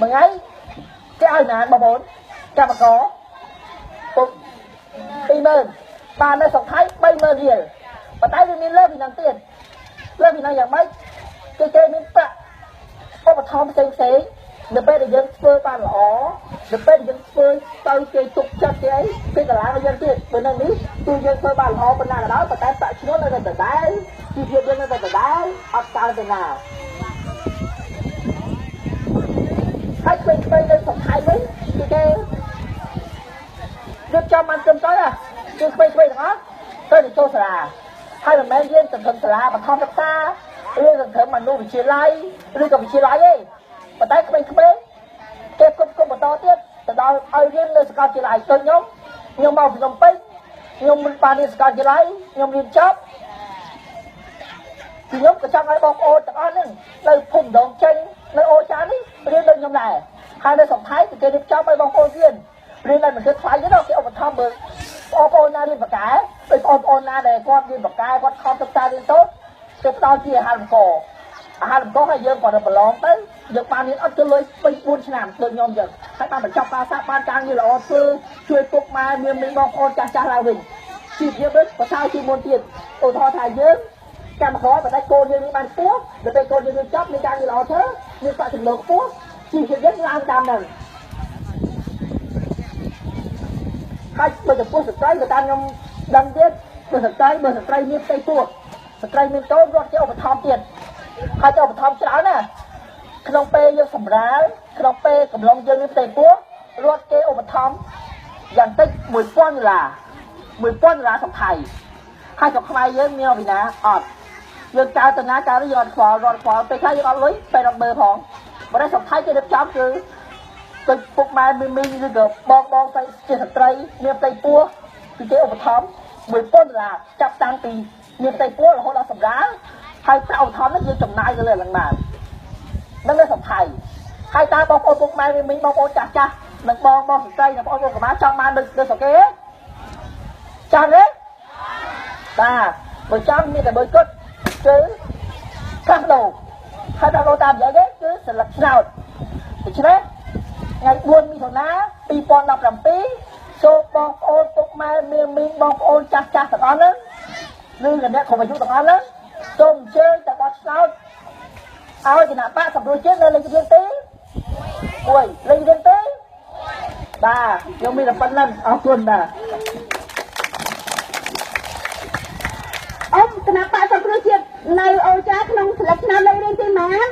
មួយថ្ងៃគេឲ្យណានបងប្អូនកម្មករពុក20000បាននៅស្រុកថៃ30000រៀលប៉ុន្តែវាមានលើពីនឹងទៀតលើពីនឹងយ៉ាងម៉េចគេគេមានប្រាក់ឧបត្ថម្ភផ្សេងផ្សេងនៅពេលដែលយើងធ្វើបានល្អនៅពេលដែលយើងធ្វើទៅគេទុកចិត្តគេអីគេកន្លងឲ្យយើងទៀតព្រោះនៅនេះគឺយើងធ្វើបានល្អប៉ុណ្ណាក៏ដោយប៉ុន្តែប្រាក់ឈ្នួលនៅតែដដែលជីវភាពយើងនៅតែដដែលអត់កើនទៅណាហើយក្មេងៗនៅស្រុកថៃវិញគឺគេរៀបចំបានត្រឹមត្រូវគឺក្មេងៗទាំងអស់ទៅចូលសាលាហើយមិនមែនរៀនទៅត្រឹមសាលាបឋមសិក្សារៀនទៅត្រឹមអនុវិទ្យាល័យឬក៏វិទ្យាល័យទេប៉ុន្តែក្មេងៗគេគ្រប់គ្រងបន្តទៀតទៅដល់ឲ្យរៀននៅសាកលវិទ្យាល័យដូចខ្ញុំខ្ញុំមកភ្នំពេញខ្ញុំមិនបានរៀនសាកលវិទ្យាល័យខ្ញុំរៀនចប់ខ្ញុំក៏ចង់ឲ្យបងប្អូនទាំងអស់ហ្នឹងនៅភូមិដងចេញនៅអូចានេះរៀនដូចខ្ញុំដែរហើយនៅស្រុកថៃគេរៀបចំឲ្យបងប្អូនរៀនរៀនតែមិនគិតថ្លៃទេគេឧបត្ថម្ភមើលបងប្អូនណារៀនបកែដូចបងប្អូនណាដែលគាត់រៀនបកែគាត់ខំសិក្សារៀនសូត្រគេផ្ដល់ជាអាហារូបករណ៍អាហារូបករណ៍ឲ្យយើងគាត់ទៅប្រឡងទៅយើងបានរៀនអត់ទៅលុយ3 4ឆ្នាំដូចខ្ញុំចឹងហើយបានបញ្ចប់ការសាបានការងារល្អធ្វើជួយពុកម៉ែមានបងប្អូនចាស់ចាស់ឡើងវិញជីវភាពដូចប្រសើរជាងមុនទៀតឧទាហរណ៍ថាយើងកម្មករប៉ុន្តែកូនយើងមានបានខ្ពស់ដល់ពេលកូនយើងចប់មានការងារល្អធ្វើមានប្រាក់ចំណូលខ្ពស់ជីវភាពយើងឡើងតាមហ្នឹងហើយបើចំពោះស្ត្រីក៏តាមខ្ញុំដឹងទៀតបើស្ត្រីបើស្ត្រីមានផ្ទៃពោះស្ត្រីមានកូនរត់គេឧបត្ថម្ភទៀតហើយគេឧបត្ថម្ភច្រើនណាក្នុងពេលយើងសម្រាលក្នុងពេលកំឡុងយើងមានផ្ទៃពោះរត់គេឧបត្ថម្ភយ៉ាងតិច1000ដុល្លារ1000ដុល្លារស្រុកថៃហើយស្រុកខ្មែរយើងមានពីណាអត់យើងកើតទៅណាកើតយើងអត់ខ្វល់រត់ខ្វល់ពេលខ្លះយើងអត់លុយពេលអត់មើលផងបើតែស្រុកថៃគេរៀបចំគឺទៅពុកម៉ែមីមីឬក៏បងបងស្រីជាស្ត្រីមានផ្ទៃពោះគឺគេឧបត្ថម្ភ1000ដុល្លារចាប់តាំងពីមានផ្ទៃពោះរហូតដល់សម្រាលហើយប្រាក់ឧបត្ថម្ភនេះយើងចំណាយទៅលើឡើងបាននឹងនៅស្រុកថៃហើយតើបងប្អូនពុកម៉ែមីមីបងប្អូនចាស់ចាស់និងបងបងស្ត្រីនិងបងប្អូនកុមារចង់បានដូចស្រុកគេចង់ទេបាទបើចង់មានតែមួយគត់គឺផ្លាស់ប្ដូរហើយផ្លាស់ប្ដូរតាមរយៈគេគឺសន្លឹកឆ្នោតដូច្នេះថ្ងៃ4មិថុនា2017សូមបងប្អូនពុកម៉ែមីមីបងប្អូនចាស់ចាស់ទាំងអស់ហ្នឹងឬក៏អ្នកគ្រប់អាយុទាំងអស់ហ្នឹងសូមអញ្ជើញទៅបោះឆ្នោតឲ្យគណៈបកសង្គ្រោះជាតិនៅលេខរៀងទី1លេខរៀងទីបាទខ្ញុំមានតែប៉ុណ្្នឹងអរគុណបាទអ៊ំគណៈបកសង្គ្រោះជាតិនៅអូចាក្នុងស្លឹកឆ្នោតលេខរៀងទីប៉ុន្មាន